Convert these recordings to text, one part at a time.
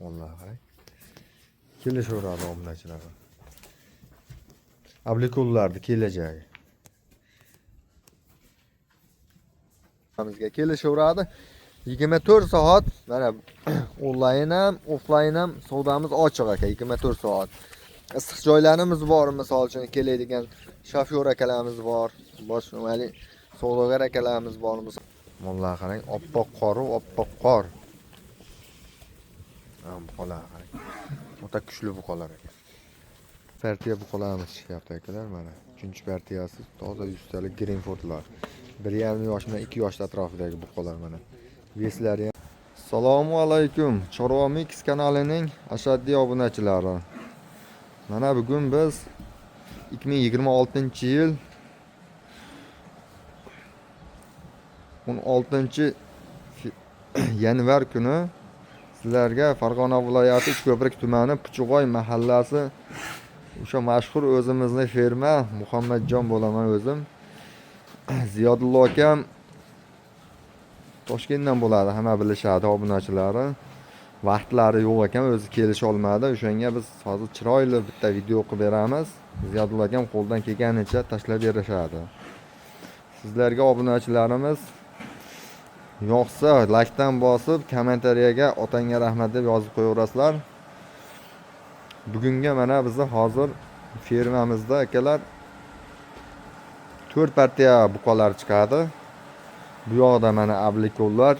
Mollar qarang. Kelishaveradi obunachilar. Ablikullarni kelajagi. Bizga kelishaveradi. 24 soat mana onlayn ham, offlayn ham savdomiz ochiq aka, 24 soat. Issiq joylarimiz bor, misol uchun keladigan shofyor akalarimiz bor, boshqa savdogar akalarimiz bor. Mollar qarang, oppoq qoru, oppoq qor. Ha, buqalar qarang. O'ta kuchli buqalar ekan. Partiya buqalarimiz chiqyapti akalar mana. 3 partiyasi toza yuztalik Greenfordlar. 1,5 yosh bilan 2 yosh atrofidagi buqalar mana. Veslari ham. Assalomu alaykum. Chorva Mix kanalining ashaddiy obunachilari. Mana bugun biz 2026-yil 16 yanvar kuni sizlarga Farg'ona viloyati Uchko'prik tumani Puchug'oy mahallasi o'sha mashhur o'zimizni ferma Muhammadjon bo'laman o'zim. Ziyodullo akam Toshkentdan bo'ladi, hamma bilishadi obunachilari. Vaqtlari yo'q ekan, o'zi kelisha olmadi. O'shanga biz hozir chiroyli bitta video qilib beramiz. Ziyodullo akam qo'ldan kelganicha tashlab berishadi. Sizlarga obunachilarimiz yoqsa laykdan bosib, kommentariyaga otangga rahmat deb yozib qo'yaverasizlar. Bugunga mana bizni hozir fermamizda akalar 4 partiya buqalar chiqadi. Bu yoqda mana ablikollar.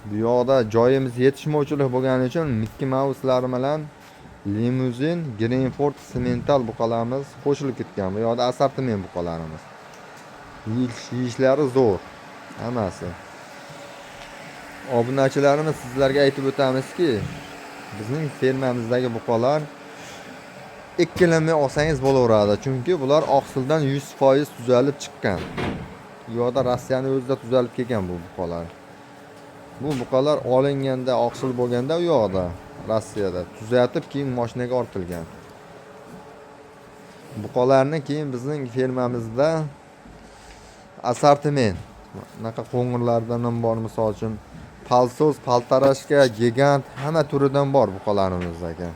Bu yoqda joyimiz yetishmovchilik bo'lgani uchun Mickey Mouse'lar bilan limuzin, Greenford, semental buqalarimiz qo'shilib ketgan. Bu yoqda assortiment buqalarimiz. Yeyishlari zo'r hammasi. Obunachilarimiz, sizlarga aytib o'tamizki, bizning fermamizdagi buqalar ikkilanmay olsangiz bo'laveradi. Chunki bular oqsildan 100% tuzalib chiqqan. U yoqda Rossiyani o'zida tuzalib kelgan bu buqalar. Bu buqalar olinganda oqsil bo'lganda u yoqda Rossiyada tuzatib keyin mashinaga ortilgan. Buqalarni keyin bizning fermamizda assortiment bunaqa qo'ng'irlardan ham bor, misol uchun palsoz, paltarashka, gigant hamma turidan bor buqalarimiz aka.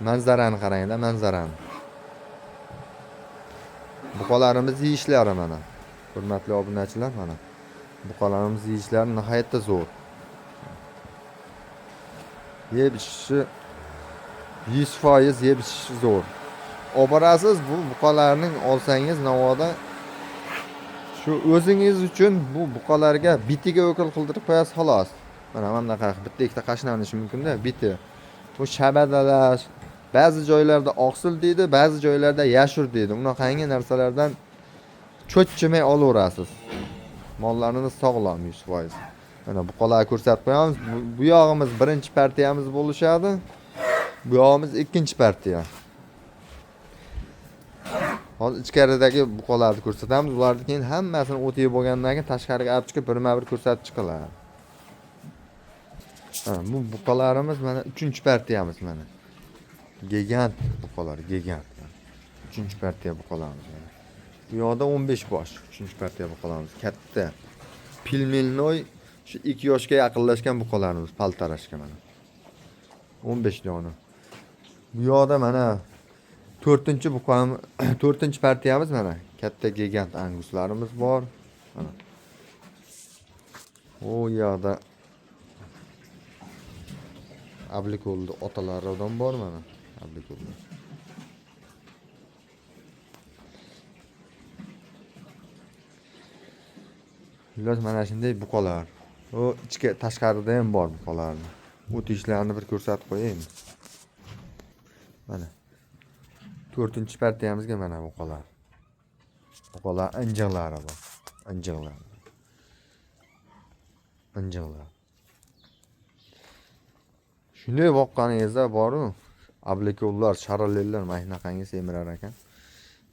Manzarani qarangda, manzarani. Buqalarimiz yeyishlari mana. Hurmatli obunachilar mana. Buqalarimiz yeyishlari nihoyatda zo'r. Yeb ichishi 100% yeb ichishi zo'r. Olib borasiz bu buqalarning olsangiz navoda shu o'zingiz uchun bu buqalarga bitiga o'kil qildirib qo'yasiz xolos. Mana bunaqa bitta ikkita qashlanishi mumkin-da, biti. Bu shabadalash, ba'zi joylarda oqsil deydi, ba'zi joylarda yashur deydi. Unaqangi narsalardan cho'chimay olaverasiz. Mollarimiz sog'lom 100%. Mana buqalarni ko'rsatib qo'yamiz. Bu yog'imiz birinchi partiyamiz bo'lishadi. Bu yog'imiz ikkinchi partiya. Hozir ichkaridagi buqalarni ko'rsatamiz. Ularni keyin hammasini o't yeb bo'lgandan keyin tashqariga olib chiqib birma-bir ko'rsatib chiqiladi. Ha, bu buqalarimiz mana 3-partiyamiz mana. Gigant buqalar, gigant. 3-partiya buqalarimiz mana. Bu yoqda 15 bosh 3-partiya buqalarimiz katta. Pilmelnoy shu 2 yoshga yaqinlashgan buqalarimiz paltarashga mana. 15 dona. Bu yoqda mana 4-buqam, 4-partiyamiz mana. Katta gigant anguslarimiz bor. Mana. U yoqda ablikolni otalaridan bor mana ablikolni. Xullas mana shunday buqalar. U ichki tashqarida ham bor buqalarni. O't yeyishlarini bir ko'rsatib qo'yaymi? Mana. 4-partiyamizga mana buqalar. Buqalar injiqlari bor. Injiqlar. Injiqlar. Shunday boqqaningizda boru ablikollar, sharalellar mana shunaqangi semirar ekan.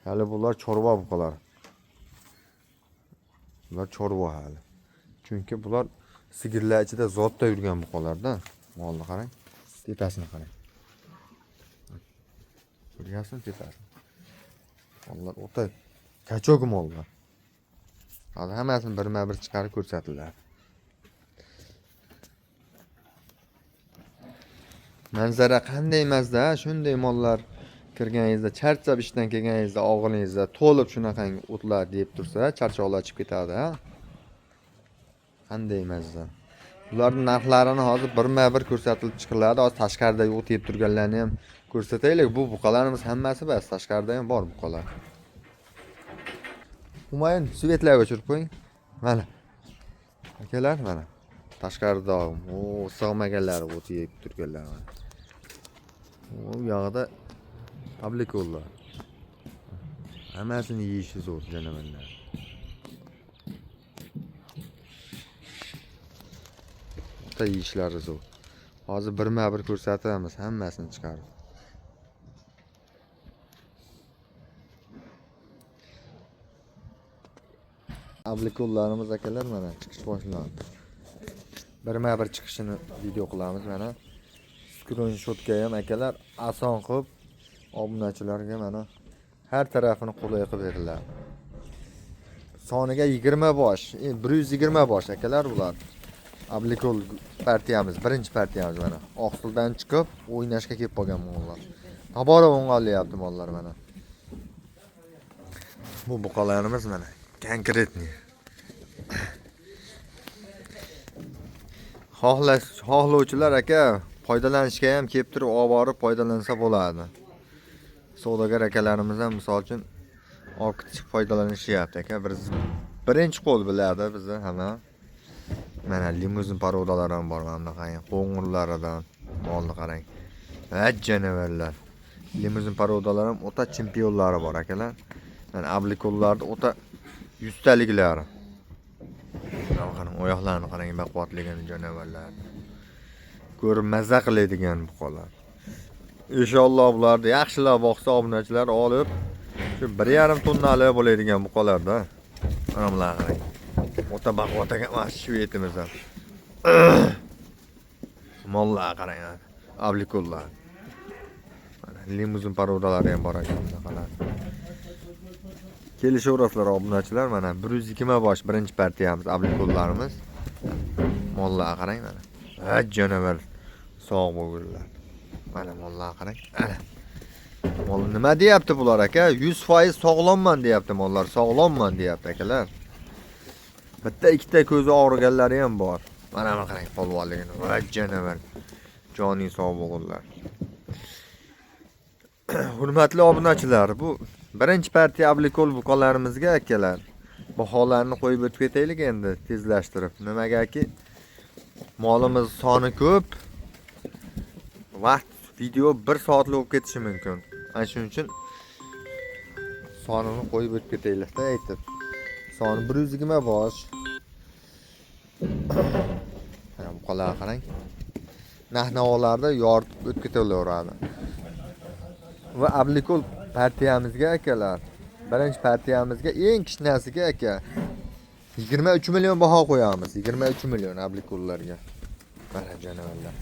Hali bular chorva buqalar. Bular chorva hali. Chunki bular sigirlar ichida zotda yurgan buqalarda. Molni qarang, tepasini qarang. Ko'ryapsizmi tepasini? Mollar o'ta kachok mollar. Hozir hammasini birma-bir chiqarib ko'rsatiladi. Manzara qanday emasda, shunday mollar kirganingizda, charchab ishdan kelganingizda og'ilingizda to'lib shunaqangi o'tlar deb tursa, charchoqlar chiqib ketadi, ha? Qanday mazza. Bularning narxlarini hozir birma-bir ko'rsatilib chiqiladi. Hozir tashqarida yo'q deb turganlarni ham ko'rsataylik. Bu buqalarimiz hammasi bas, tashqarida ham bor buqalar. Humayun, svetlar o'chirib qo'ying. Mana. Akalar, mana. Tashqarida o sig'maganlari o't yeb turganlar mana. U yog'ida tablikollar. Hammasini yeyishi zo'r jonivorlar. O'ta yeyishlari zo'r. Hozir birma-bir ko'rsatamiz hammasini chiqarib. Ablikollarimiz akalar mana chiqish boshlandi. Birma-bir chiqishini video qilamiz mana. Skrinshotga ham akalar ason qilib obunachilarga mana har tarafini qulay qilib beriladi. Soniga 20 bosh, 120 bosh akalar bular. Ablikol partiyamiz, birinchi partiyamiz mana. Oqsildan chiqib o'ynashga kelib qolgan mollar. Tobora o'ng'allayapti mollar mana. Bu buqalarimiz mana konkretniy. Xohlovchilar aka foydalanishga ham kelib turib olib borib foydalansa bo'ladi. Savdogar akalarimiz ham misol uchun olib ketib foydalanishyapti aka. Birinchi qo'l biladi bizni hamma. Mana limuzin parodalari ham bor mana bunaqa qo'ng'irlaridan molni qarang. Va janavarlar. Limuzin parodalari ham o'ta chempionlari bor akalar. Mana ablikollarda o'ta yuztaliklari. Mana qarang, oyoqlarini qarang, baquvvatligini jonivorlar. Ko'rib mazza qiladigan buqalar. Inshaalloh bularni yaxshilab boqsa obunachilar olib shu 1,5 tonnalik bo'ladigan buqalarda. Mana bular qarang. O'ta baquvvat ekan mana shu shvetimiz ham. Mollar qarang, ablikollar. Mana limuzin parodalari ham bor ekan bunaqalar. Kelishaverasizlar obunachilar, mana 120 bosh birinchi partiyamiz ablikollarimiz. Mollar qarang mana. Ha jonivar sog' bo'lganlar. Mana mollar qarang. Ana. Mol nima deyapti bular aka? 100% sog'lomman deyapti mollar, sog'lomman deyapti akalar. Bitta ikkita ko'zi og'riganlari ham bor. Mana buni qarang polvonligini. Va jonivar. Joning sog' bo'lganlar. Hurmatli obunachilar, bu birinchi partiya ablikol buqalarimizga akalar baholarni qo'yib o'tib ketaylik endi tezlashtirib. Nimagaki molimiz soni ko'p. Vaqt video 1 soatlik bo'lib ketishi mumkin. Ana shuning uchun sonini qo'yib o'tib ketaylikda aytib. Soni 120 bosh. Mana buqalarga qarang. Narx-navolarda yoritib o'tib ketaveradi. Va ablikol partiyamizga akalar, birinchi partiyamizga eng kichkinasiga aka 23 million baho qo'yamiz. 23 million ablikollarga. Mana jonivorlar.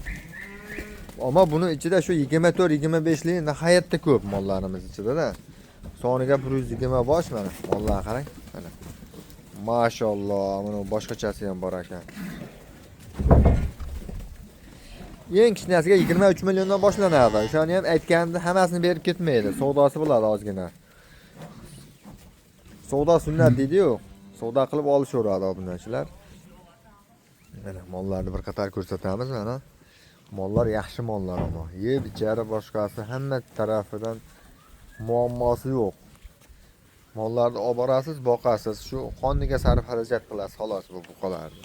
Ammo buni ichida shu 24-25 lik nihoyatda ko'p mollarimiz ichida-da. Soniga 120 bosh mana. Mollar qarang. Mana. Mashalloh, mana boshqachasi ham bor ekan. Eng kichkinasiga 23 milliondan boshlanadi. O'shani ham aytganimda hammasini berib ketmaydi. Savdosi bo'ladi ozgina. Savdo sunnat deydi-yu. Savdo qilib olishaveradi obunachilar. Mana mollarni bir qator ko'rsatamiz mana. Mollar yaxshi mollar ammo. Yeb ichari boshqasi hamma tarafidan muammosi yo'q. Mollarni olib borasiz, boqasiz. Shu qonniga sarf xarajat qilasiz xolos bu buqalarni.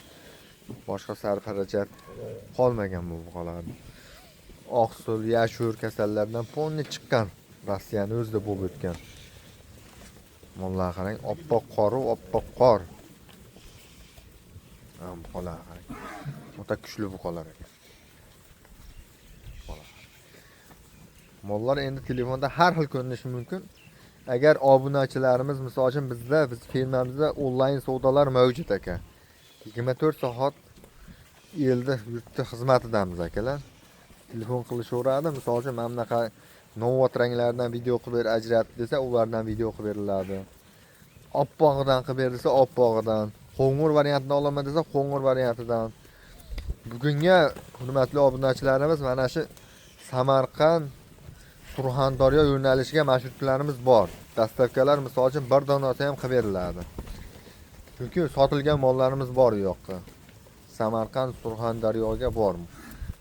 Boshqa sarf xarajat qolmagan bu buqalarni. Oqsil, yashur kasallardan ponni chiqqan. Rossiyani o'zida bo'lib o'tgan. Mollar qarang, oppoq qoru, oppoq qor. Ha, buqalar qarang. O'ta kuchli buqalar ekan. Mollar endi telefonda har xil ko'rinishi mumkin. Agar obunachilarimiz misol uchun bizda, biz firmamizda onlayn savdolar mavjud aka. 24 soat elda yurtda xizmatidamiz akalar. Telefon qilishaveradi. Misol uchun mana bunaqa novvot ranglardan video qilib ber, ajratib desa, ulardan video qilib beriladi. Oppog'idan qilib ber desa, oppog'idan. Qo'ng'ir variantini olaman desa, qo'ng'ir variantidan. Bugunga hurmatli obunachilarimiz mana shu Samarqand, Surxondaryo yo'nalishiga marshrutlarimiz bor. Dastavkalar misol uchun bir donasi ham qilib beriladi. Chunki sotilgan mollarimiz bor u yoqqa. Samarqand, Surxondaryoga bor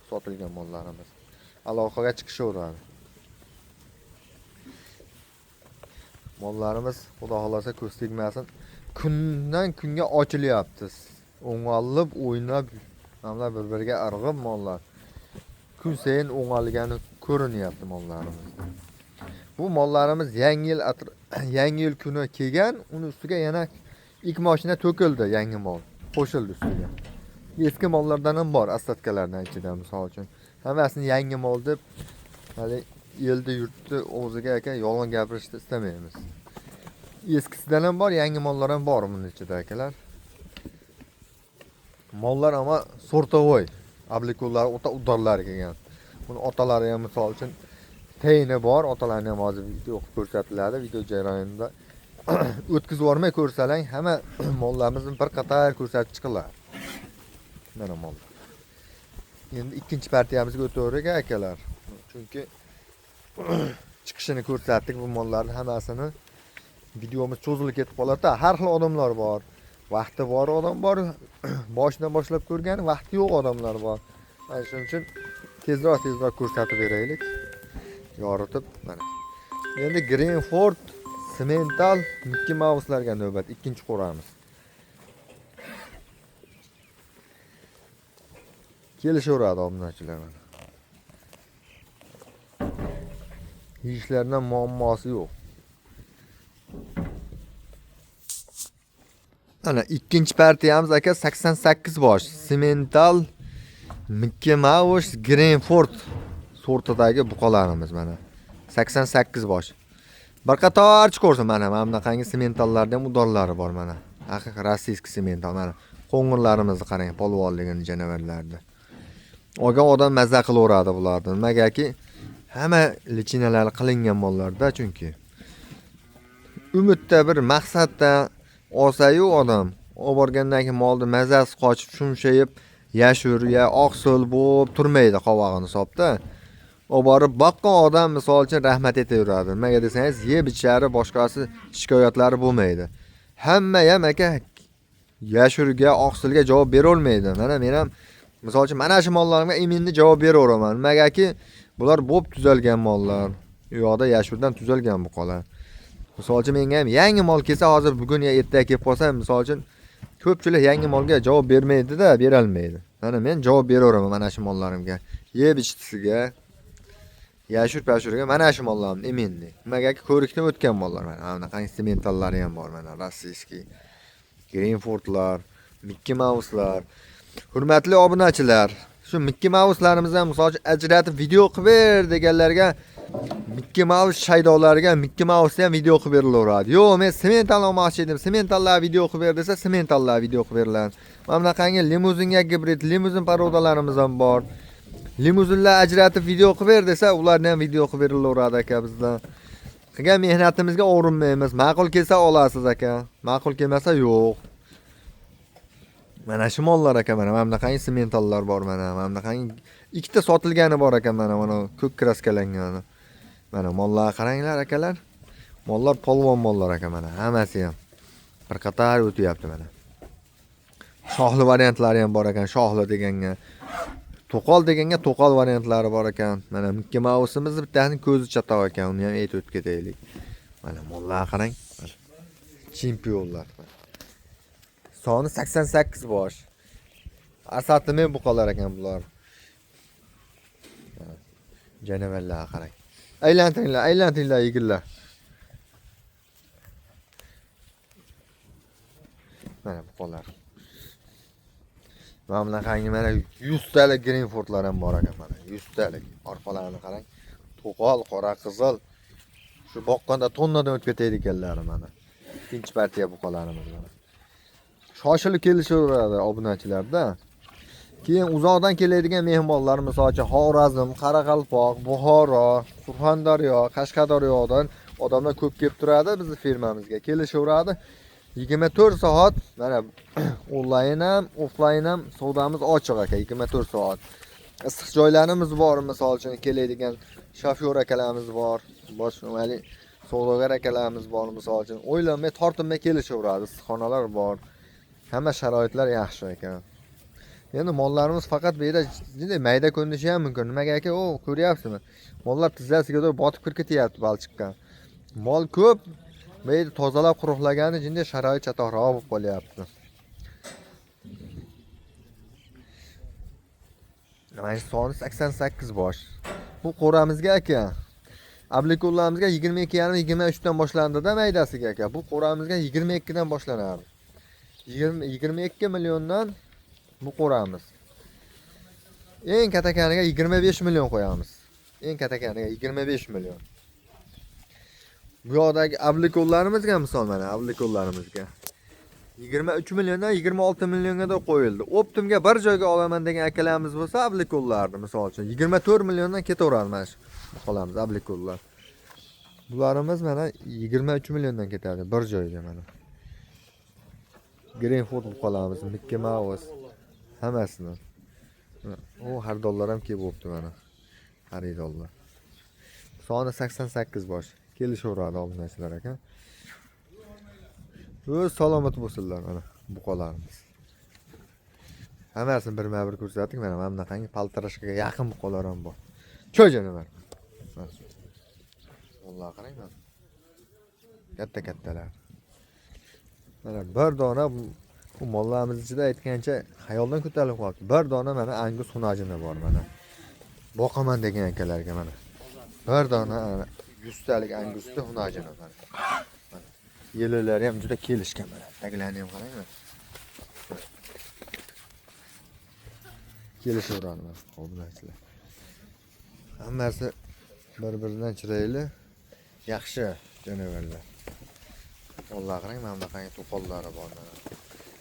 sotilgan mollarimiz. Aloqaga chiqishaveradi. Mollarimiz xudo xolasa ko'z tegmasin, kundan kunga ochilyapti. O'ng'alib, o'ynab, hamlar bir-biriga irg'ib mollar. Kun sayin o'ng'algani ko'rinyapti mollarimizda. Bu mollarimiz yangi yil kuni kelgan, uni ustiga yana ilk mashina to'kildi, yangi mol qo'shildi ustiga. Eski mollardan ham bor, ostatkalardan ichida misol uchun. Hammasini yangi mol deb hali elni yurtni og'ziga aka yolg'on gapirishni istamaymiz. Eskisidan ham bor, yangi mollar ham bor buning ichida akalar. Mollar ama sortovoy, ablikullar o'ta udorlar kelgan. Buni otalari ham misol uchun teyni bor, otalarni ham hozir video qilib ko'rsatiladi, video jarayonida o'tkazib yubormay ko'rsalang, hamma mollarimizni bir qator ko'rsatib chiqiladi. Mana mollar. Endi ikkinchi partiyamizga o'taverik akalar. Chunki chiqishini ko'rsatdik bu mollarning hammasini. Videomiz cho'zilib ketib qoladi-da. Har xil odamlar bor. Vaqti bor odam bor, boshidan boshlab ko'rgan, vaqti yo'q odamlar bor. Mana shuning uchun tezroq ko'rsatib beraylik. Yoritib mana. Endi Greenford Simmental Mickey Mouse'larga navbat, ikkinchi qo'ramiz. Kelishaveradi obunachilar mana. Yeyishlaridan muammosi yo'q. Mana ikkinchi partiyamiz aka 88 bosh Simmental Mickey Mouse Greenford sortidagi buqalarimiz mana. 88 bosh. Bir qator chiqarsin mana, mana bunaqangi simmentallarda ham udorlari bor mana. Haqiqiy rossiyskiy simmental mana. Qo'ng'irlarimizni qarang, polvonligini janavarlarni. Olgan odam mazza qilaveradi bularni. Nimagaki hamma lichinalari qilingan mollarda chunki. Umidda bir maqsadda olsa-yu odam, olib borgandan keyin molni mazasi qochib, shumshayib, yashur ya oqsil bo'lib turmaydi qovog'ini hisobda. Olib borib boqqan odam misol uchun rahmat aytaveradi. Nimaga desangiz, yeb ichari boshqasi shikoyatlari bo'lmaydi. Hamma ham aka yashurga, oqsilga javob bera olmaydi. Mana men ham misol uchun mana shu mollarimga iminni javob beraveraman. Nimagaki bular bo'p tuzalgan mollar. U yoqda yashurdan tuzalgan buqalar. Misol uchun menga ham yangi mol kelsa, hozir bugun ya ertaga kelib qolsa, misol uchun ko'pchilik yangi molga javob bermaydi-da, bera olmaydi. Mana men javob beraveraman mana shu mollarimga. Yeb ichtisiga, yashur pashurga mana shu mollarimni iminni. Nimagaki ko'rikdan o'tgan mollar mana. Mana bunaqangi simmentallari ham bor mana, rossiyskiy, Greenfordlar, Mickey Mouse'lar. Hurmatli obunachilar, shu Mickey Mouse'larimizni ham misol uchun ajratib video qilib ber deganlarga, Mickey Mouse shaydolariga Mickey Mouse'ni ham video qilib berilaveradi. Yo'q, men simmental olmoqchi edim, simmentallar video qilib ber desa, simmentallar video qilib beriladi. Mana bunaqangi limuzinga gibrid, limuzin parodalarimiz ham bor. Limuzinlar ajratib video qilib ber desa, ularni ham video qilib berilaveradi aka bizdan. Qilgan mehnatimizga og'rinmaymiz. Ma'qul kelsa olasiz aka, ma'qul kelmasa yo'q. Mana shu mollar aka, mana bunaqangi simmentallar bor mana, mana bunaqangi ikkita sotilgani bor aka mana, mana ko'k kraskalangan. Mana mollarga qaranglar akalar. Mollar polvon mollar aka mana, hammasi ham bir qator o'tyapti mana. Shohli variantlari ham bor ekan, shohli deganga, to'qol deganga to'qol variantlari bor ekan. Mana Mickey Mouse'imiz bittasining ko'zi chatoq ekan, uni ham aytib o'tib ketaylik. Mana mollarga qarang. Chempionlar. Soni 88 bosh. Assortiment buqalar ekan bular. Janavarlarga qarang. Aylantiringlar, aylantiringlar yigitlar. Mana buqalar. Mana bunaqangi mana 100 talik Greenfordlar ham bor ekan mana 100 talik. Orqalarini qarang. To'qol, qora, qizil. Shu boqqanda tonnadan o'tib ketaydiganlari mana. Ikkinchi partiya buqalarimiz mana. Shoshilib kelishaveradi obunachilarda. Keyin uzoqdan keladigan mehmonlar, misol uchun Xorazm, Qoraqalpoq, Buxoro, Surxondaryo, Qashqadaryodan odamlar ko'p kelib turadi bizni firmamizga. Kelishaveradi. 24 soat mana onlayn ham, offlayn ham savdomiz ochiq aka, 24 soat. Issiq joylarimiz bor, misol uchun keladigan shofyor akalarimiz bor, boshqa savdogar akalarimiz bor, misol uchun. O'ylanmay, tortinmay kelishaveradi. Issiqxonalar bor. Hamma sharoitlar yaxshi ekan. Endi mollarimiz faqat bu yerda jinday mayda ko'rinishi ham mumkin. Nimaga aka, o ko'ryapsizmi? Mollar tizzasiga to'g'ri botib kirib ketyapti balchiqqa. Mol ko'p, bu yerda tozalab quruqlagani jinday sharoit chatoqroq bo'lib qolyapti. Mana shu soni 88 bosh. Bu qo'ramizga aka. Ablikullamizga 22,5 23 dan boshlandida maydasiga aka. Bu qo'ramizga 22 dan boshlanadi. 22 milliondan bu qo'ramiz. Eng katakaniga 25 million qo'yamiz. Eng katakaniga 25 million. Bu yoqdagi ablikollarimizga misol mana ablikollarimizga 23 milliondan 26 millionga da qo'yildi. Optimga bir joyga olaman degan akalarimiz bo'lsa ablikollarni misol uchun 24 milliondan ketaveradi mana shu qolamiz ablikollar. Bularimiz mana 23 milliondan ketadi bir joyga mana. Greenfoot qolamiz, Mickey Mouse hammasini. O xaridorlar ham kelib bo'pti mana. Xaridorlar. Soni 88 bosh. Kelishaveradi obunachilar aka. O'z salomat bo'lsinlar mana buqalarimiz. Hammasini birma-bir ko'rsatdik. Mana bunaqangi paltarashkaga yaqin buqalar ham bor. Choy jonivar. Vallahi qarang mana. Katta-kattalar. Mana bir dona bu mollarimiz ichida aytgancha xayoldan ko'tarilib qoldi. Bir dona mana angus xunajini bor mana. Boqaman degan akalarga mana. Bir dona 100 talik angusni xunajini mana. Mana. Yelilari ham juda kelishgan mana. Taglarini ham qarang mana. Kelishaveradi mana obunachilar. Hammasi bir-biridan chiroyli, yaxshi jonivorlar. Vallahi qarang, mana bunaqangi to'qollari bor mana.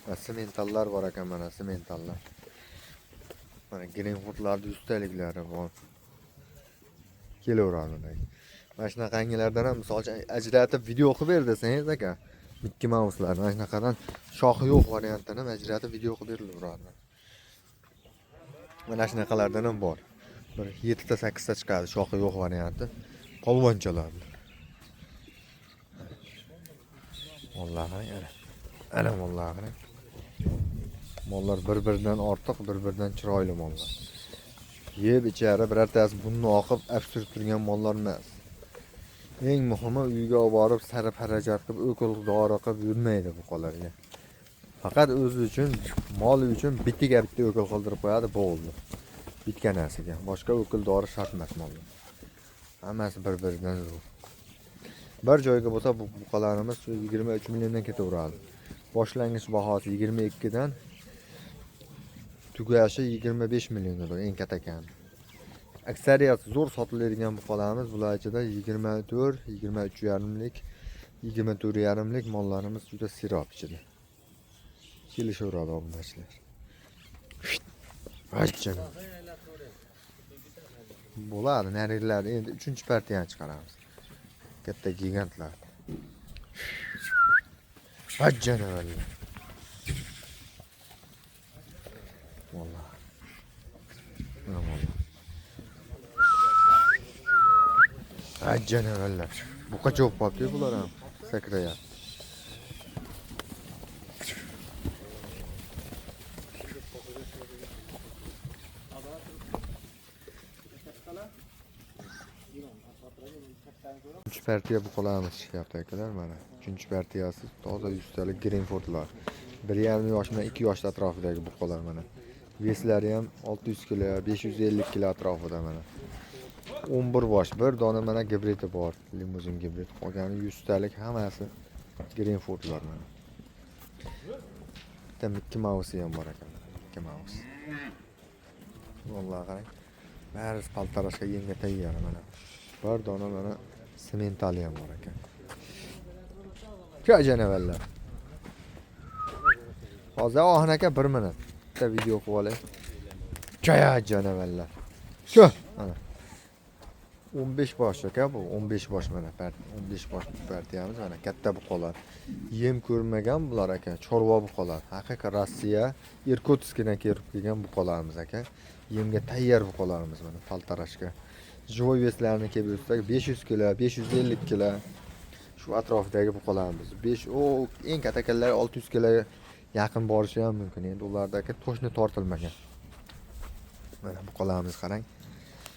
Va sementallar bor ekan mana, sementallar. Mana greenfootlarning 100 taliklari bor. Kelaveradi bunday. Mana shunaqangilardan ham misol uchun ajratib video qilib ber desangiz aka, Mickey Mouse'lar mana shunaqadan shoxi yo'q variantdan ham ajratib video qilib berilaveradi. Mana shunaqalardan ham bor. Bir 7 ta 8 ta chiqadi shoxi yo'q varianti. Polvonchalar. Vallahi ana. Ana vallahi qarang. Mollar bir-biridan ortiq, bir-biridan chiroyli mollar. Yeb ichari birortasi bunni oqib absurd turgan mollar emas. Eng muhimi uyga olib borib sarf xarajat qilib, o'kil dori qilib yurmaydi buqalarga. Faqat o'zi uchun, moli uchun bittiga bitta o'kil qildirib qo'yadi, bo'ldi. Bitganasiga. Boshqa o'kil dori shart emas molga. Hammasi bir-biridan zo'r. Bir joyga bo'lsa bu buqalarimiz 23 milliondan ketaveradi. Boshlang'ich bahosi 22 dan tugashi 25 milliondan eng katakani. Aksariyat zo'r sotiladigan buqalarimiz bular ichida 24, 23,5lik, 24,5lik mollarimiz juda serob ichida. Kelishaveradi obunachilar. Vay. Bo'ladi, narilar endi 3-partiyani chiqaramiz. Katta gigantlar. Vay jonivorlar. Vallahi. Mana vallahi. Ay jonivorlar. Buqa cho'p qolibdi bular ham sakrayapti. Uchinchi partiya buqalarimiz chiqyapti akalar mana. Uchinchi partiyasi toza 100 talik Greenfordlar. 1,5 yosh bilan 2 yosh atrofidagi buqalar mana. Veslari ham 600 kilo, 550 kilo atrofida mana. 11 bosh, bir dona mana gibridi bor, limuzin gibrid. Qolgani 100 talik hammasi Greenfordlar mana. Bitta Mickey Mouse ham bor ekan. Mickey Mouse. Vallahi qarang. Bari paltarashga yemga tayyor mana. Bir dona mana sementali ham bor ekan. Choy janavallar. Hozir Ohin aka 1 minut. Bitta video qilib olay. Choy janavallar. Shu mana. 15 bosh aka bu 15 bosh mana 15 bosh partiyamiz mana katta buqalar. Yem ko'rmagan bular aka, chorva buqalar. Haqiqiy Rossiya Irkutskdan kelib kelgan buqalarimiz aka. Yemga tayyor buqalarimiz mana paltarashka. Живой veslarni kelib o'tsak 500 kilo, 550 kilo shu atrofidagi buqalarimiz. 5 o eng kattakalari 600 kiloga yaqin borishi ham mumkin. Endi ularda aka toshni tortilmagan. Mana buqalarimiz qarang.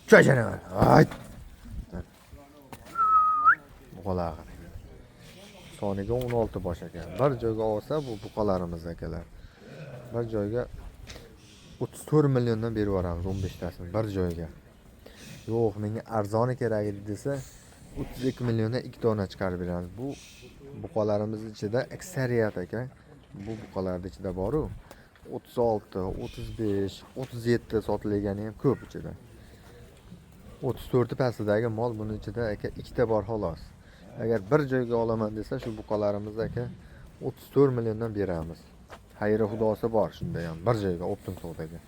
Cho'jana mana. Ay. Buqalar qarang. Soniga 16 bosh ekan. Bir joyga olsa bu buqalarimiz akalar. Bir joyga 34 milliondan berib yuboramiz 15 tasini bir joyga. Yo'q, menga arzoni kerak edi desa 32 milliondan 2 dona chiqarib beramiz. Bu buqalarimiz ichida aksariyat aka, bu buqalarning ichida bor-u 36, 35, 37 sotilgani ham ko'p ichida. 34 pastidagi mol buni ichida aka ikkita bor xolos. Agar bir joyga olaman desa shu buqalarimizni aka 34 milliondan beramiz. Xayri xudosi bor shunda ham bir joyga optim savdoga.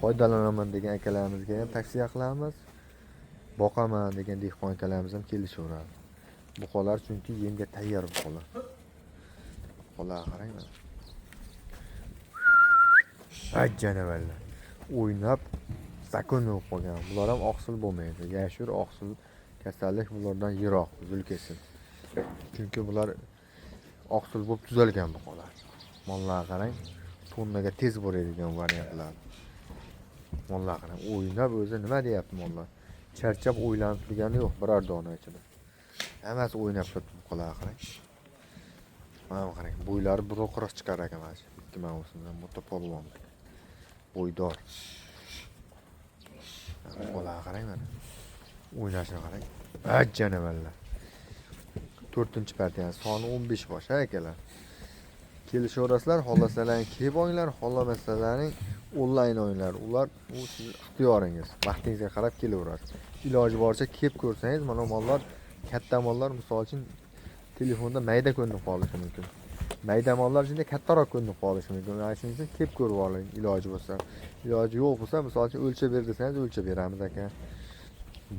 Foydalanaman degan akalarimizga ham tavsiya qilamiz. Boqaman degan dehqon akalarimiz ham kelishaveradi. Buqalar chunki yemga tayyor buqalar. Buqalar qarang mana. Ay janavarlar. O'ynab zakon bo'lib qolgan. Bular ham oqsil bo'lmaydi. Yashur oqsil kasallik bulardan yiroq, uzil kesil. Chunki bular oqsil bo'lib tuzalgan buqalar. Mollar qarang, tonnaga tez boradigan variantlar. Mollar qarang, o'ynab o'zi nima deyapti mollar? Charchab o'ylanib turgani yo'q biror dona ichida. Hammasi o'ynab turibdi buqalar qarang. Mana qarang, bo'ylari 1.40 chiqar ekan mana shu. Ikki mavsumda mutapolvon. Bo'ydor. Buqalar qarang mana. O'ynashini qarang. Ay janavarlar. 4-partiyani soni 15 bosh akalar. Kelishaverasizlar, xohlasalaring kelib olinglar, xohlamasalaring onlayn o'yinlar. Ular u siz ixtiyoringiz. Vaqtingizga qarab kelaverasiz. Iloji boricha kelib ko'rsangiz, mana mollar, katta mollar misol uchun telefonda mayda ko'rinib qolishi mumkin. Mayda mollar ichida kattaroq ko'rinib qolishi mumkin. Mana shuning uchun kelib ko'rib oling iloji bo'lsa. Iloji yo'q bo'lsa, misol uchun o'lchab ber desangiz, o'lchab beramiz aka.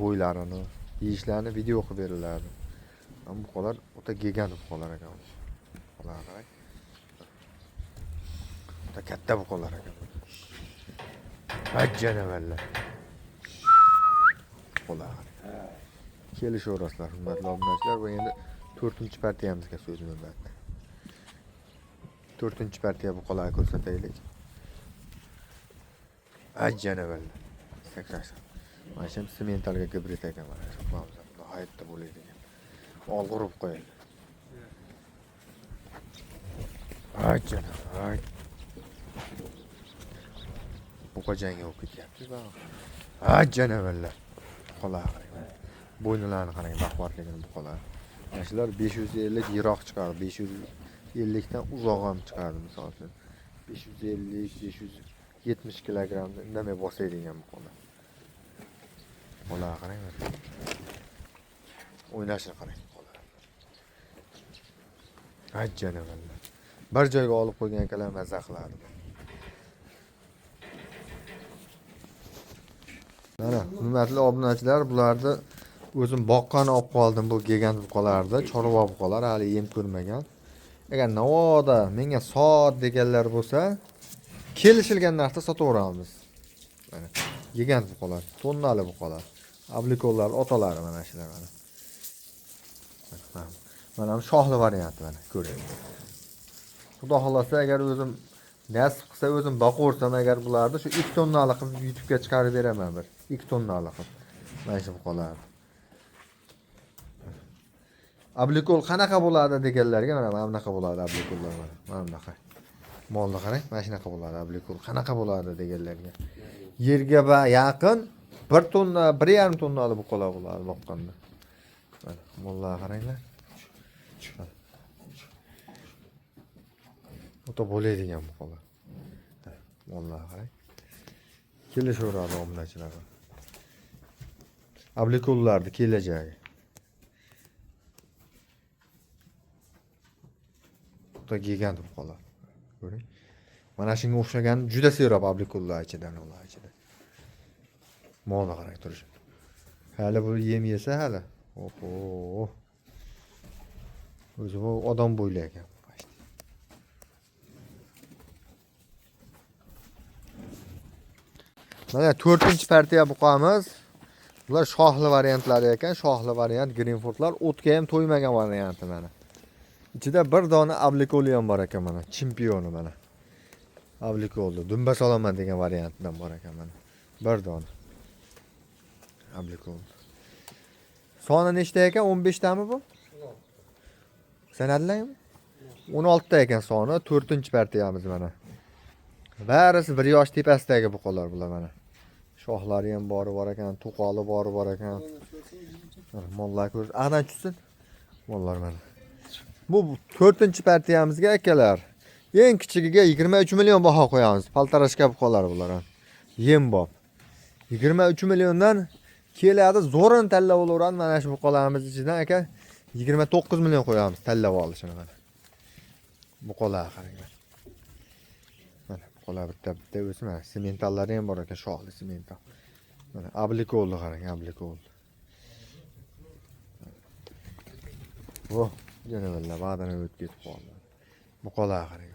Bo'ylarini, yeyishlarini video qilib beriladi. Ammo buqalar o'ta gegan buqalar ekan. Buqalar qarang. O'ta katta buqalar ekan. Ay janavarlar. Buqalar. Kelishaverasizlar, hurmatli obunachilar. Va endi 4-partiyamizga so'z navbati. 4-partiya buqalarni ko'rsataylik. Ay janavarlar. 80. Mana shu sementalga gibrid ekan mana shu nihoyatda bo'ladigan. Olg'a urib qo'yadi. Ay janavar. Buqa jangga bo'lib ketyapti. Ay janavarlar. Buqalar qarang. Bo'ynilarini qarang, baquvvatligini buqalar. Mana shular 550 yiroq chiqadi, 550 dan uzoq ham chiqadi misol uchun. 550, 570 kilogrammni indamay bosadigan buqalar. Buqalar qarang. O'ynashini qarang buqalar. Ay janavarlar. Bir joyga olib qo'ygan akalar mazza qiladi. Mana hurmatli obunachilar, bularni o'zim boqqani olib qoldim bu gigant buqalarni, chorva buqalar hali yem ko'rmagan. Agar navoda menga sot deganlar bo'lsa, kelishilgan narxda sotaveramiz. Mana gigant buqalar, tonnali buqalar, ablikollar otalari mana shular mana. Mana bu shohli varianti mana ko'ring. Xudo xolasa agar o'zim nasib qilsa o'zim boqaversam agar bularni shu 2 tonnali qilib YouTube'ga chiqarib beraman bir 2 tonnali qilib. Mana shu buqalarni. Ablikol qanaqa bo'ladi deganlarga mana bunaqa bo'ladi ablikollar mana. Mana bunaqa. Molni qarang, mana shunaqa bo'ladi ablikol. Qanaqa bo'ladi deganlarga. Yerga va yaqin 1 tonna, 1,5 tonnali buqalar bo'ladi boqqanda. Mana mollar qaranglar. O'ta bo'ladigan buqalar. Mollar qarang. Kelishaveradi obunachilar. Ablikollarni kelajagi. O'ta gigant buqalar. Ko'ring. Mana shunga o'xshagan juda serob ablikollar ichidan ular ichida. Molni qarang turishi. Hali bu yem yesa hali. Oho. O'zi bu odam bo'yli ekan. Mana 4-partiya buqamiz. Bular shoxli variantlari ekan. Shoxli variant Greenfordlar o'tga ham to'ymagan varianti mana. Ichida bir dona ablikoli ham bor ekan mana. Chempioni mana. Ablikoli, dumba solaman degan variantidan bor ekan mana. Bir dona. Ablikoli. Soni nechta ekan? 15 tami bu? Sanadingmi? 16 ta ekan soni. 4-partiyamiz mana. Barisi 1 yosh tepasidagi buqalar bular mana. Shoxlari ham bori bor ekan, to'qoli bori bor ekan. Mollar ko'rish, ag'dan tushsin. Mollar mana. Bu 4-partiyamizga akalar. Eng kichigiga 23 million baho qo'yamiz. Paltarashka buqalar bular. Yem bob. 23 milliondan keladi, zo'rini tanlab olaveradi mana shu buqalarimiz ichidan aka 29 million qo'yamiz tanlab olishini mana. Buqalar qaranglar. Mana buqalar bitta bitta o'zi mana sementallari ham bor ekan, shoxli semental. Mana ablikolni qarang, ablikol. Voh, janavallar bag'dan o'tib ketib qoldi. Buqalar qarang.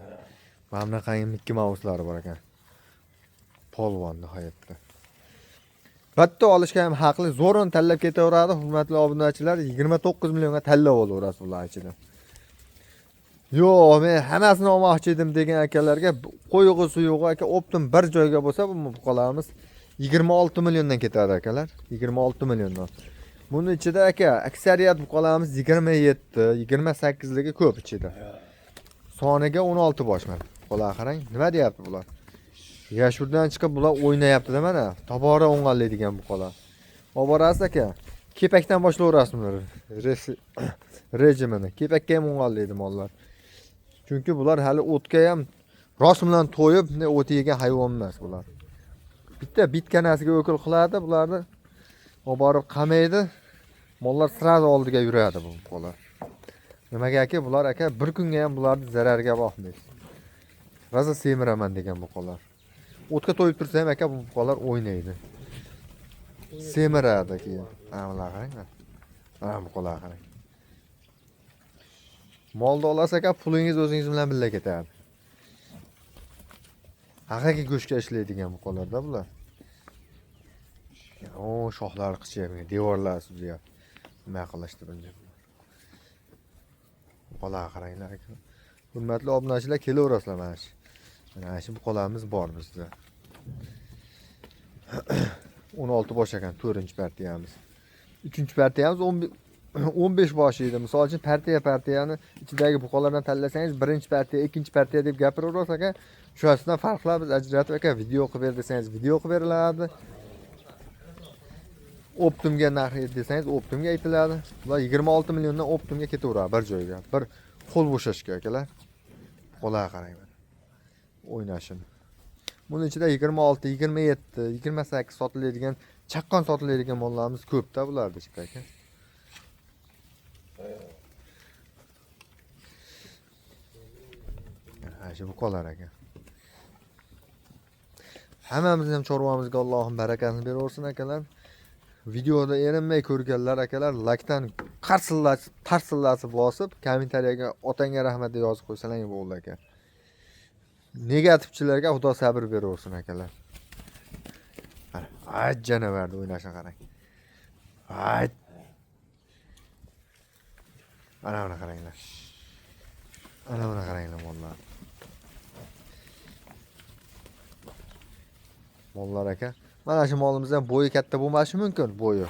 Mana bunaqangi Mickey Mouse'lari bor ekan. Polvon nihoyatda. Bitta olishga ham haqli, zo'rini tanlab ketaveradi, hurmatli obunachilar, 29 millionga tanlab olaverasiz ular ichidan. Yo'q, men hammasini olmoqchi edim degan akalarga qo'yig'i suyug'i aka optim bir joyga bo'lsa bu buqalarimiz 26 milliondan ketadi akalar. 26 milliondan. Buni ichida aka aksariyat buqalarimiz 27, 28 ligi ko'p ichida. Soniga 16 bosh mana. Buqalar qarang, nima deyapti bular? Yashurdan chiqib bular o'ynayapti-da mana. Tobora o'ng'allaydigan buqalar. Olib borasiz aka. Kepakdan boshlayverasiz bular. Rejimini. Kepakka ham o'ng'allaydi mollar. Chunki bular hali o'tga ham rost bilan to'yib, ne o't yegan hayvon emas bular. Bitta bitkanasiga o'kil qiladi, bularni olib borib qamaydi. Mollar sразу oldiga yuradi bu buqalar. Nimagaki bular aka bir kunga ham bularni zarariga boqmaysiz. Rosa semiraman degan buqalar. O'tga to'yib tursa ham aka bu buqalar o'ynaydi. Semiradi keyin. Mana bular qaranglar. Mana buqalar qarang. Molni olasiz aka, pulingiz o'zingiz bilan birga ketadi. Haqiqiy go'shtga ishlaydigan buqalarda bular. O, shoxlari qichyapti, devorlar suzyapti. Nima qilishdi bunga? Buqalar qaranglar aka. Hurmatli obunachilar, kelaverasizlar mana shu. Mana shu buqalarimiz bor bizda. 16 bosh ekan 4-partiyamiz. 3-partiyamiz 15 bosh edi. Misol uchun partiyani ichidagi buqalardan tanlasangiz, 1-partiya, 2-partiya deb gapiraverasiz aka. Shu asosdan farqlar biz ajratib aka video qilib ber desangiz, video qilib beriladi. Optimga narx desangiz, optimga aytiladi. Bular 26 milliondan optimga ketaveradi bir joyga. Bir qo'l bo'shashga akalar. Buqalar qarang mana. O'ynashini. Buning ichida 26, 27, 28 sotiladigan, chaqqon sotiladigan mollarimiz ko'p-da bularda ichida aka. Ha, shu buqalar aka. Hammamizni ham chorvamizga Allohim barakasini beraversin akalar. Videoda erinmay ko'rganlar akalar lakdan qarsillatib, tarsillatib bosib, kommentariyaga otangga rahmat deb yozib qo'ysalar bo'ldi aka. Negativchilarga Xudo sabr beraversin akalar. Mana, ay janavarni o'ynashini qarang. Ay. Mana buni qaranglar. Mana buni qaranglar mollar. Mollar aka. Mana shu molimizdan bo'yi katta bo'lmashi mumkin bo'yi.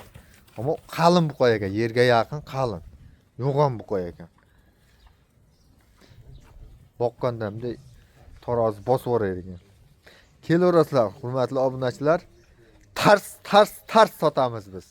Ammo qalin buqa ekan, yerga yaqin qalin. Yo'g'on buqa ekan. Boqqanda bunday tarozi bosib yuboradigan. Kelaverasizlar, hurmatli obunachilar. Tars tars tars sotamiz biz.